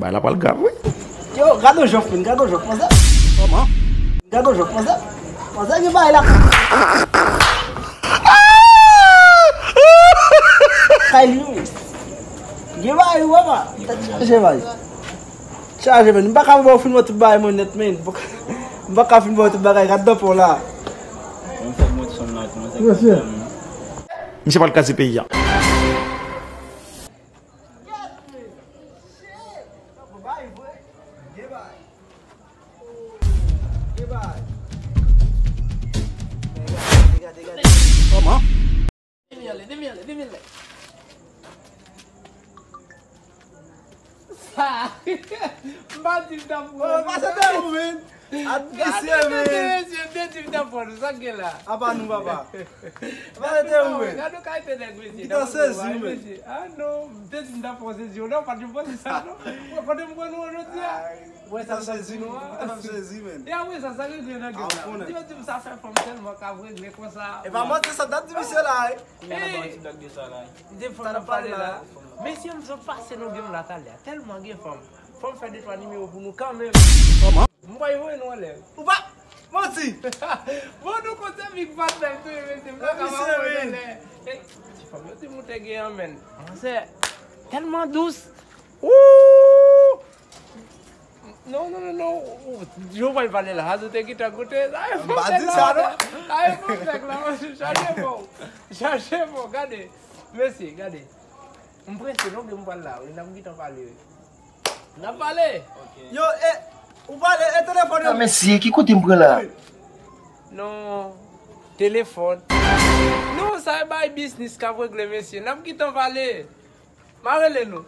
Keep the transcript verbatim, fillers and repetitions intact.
Bagay la pral grav, wi. Yo, gade yon jòf, men, gade yon jòf, manzè. Kòman? Gade yon jòf, manzè. Manzè gen bagay la. Kay Lewis. Gen bagay, wi, papa. Chaje, bay. Chaje, men. M pa ka ba w fin wè tout bagay mwen nèt, men. M pa ka fin ba w tout bagay, gad dan pon la. Mwen fè mwen sòm la, kòman sa? Mesye. Misye pral kraze peyi a. Kòman? Sa, m pa di m t ap pran. Pase te ou, men. Admisye, men. Mesye, m te di m t ap pran. Sa k gen la? Apa nou, papa. Pase te ou, men. Gade kalite nèg, mesye. Ki tan sezi, men. Ah non, m te di m t ap pran sezi. Non, pa di m pran sa, non. Kote m pran nou jodi a? Wè sa m t ap di nou an. Ki tan sezi, men. Ya, wè sa, sa regle nan gen la. Di yo di m sa fè fanm tèlman ka regle konsa. E pa manti, sa dat di misye la, wi. Ey! Defann ap pale la. Mesye, m sot pase nan game la talè a. Tèlman gen fanm. Fò m fè de twa nimewo pou nou kanmenm. M pral voye nou anlè. Ou pa manti. Bon, nou konn se big bad bèl tou, mesye. M pa ka voye nou anlè. Ey, ti fanm yo di moute gen an, men. Manzè tèlman dous. Ooh! Non, non, non, non. Ou, ou, yo pral pale la. Azou te gentan koute. M pa di sa, non. Ay, fò fèk la. Chaje bon. Chaje bon. Gade. Mesye, gade. M prese, non, gen m pral la. Wi, n ap gentan pale, wi. N ap pale. Yo, e, ou pale, e telefòn yo. Ah, mesye, ki kote m pran la? Non, telefòn. Non, sa e bay biznis k ap regle, mesye. N ap gentan pale. M a rele nou.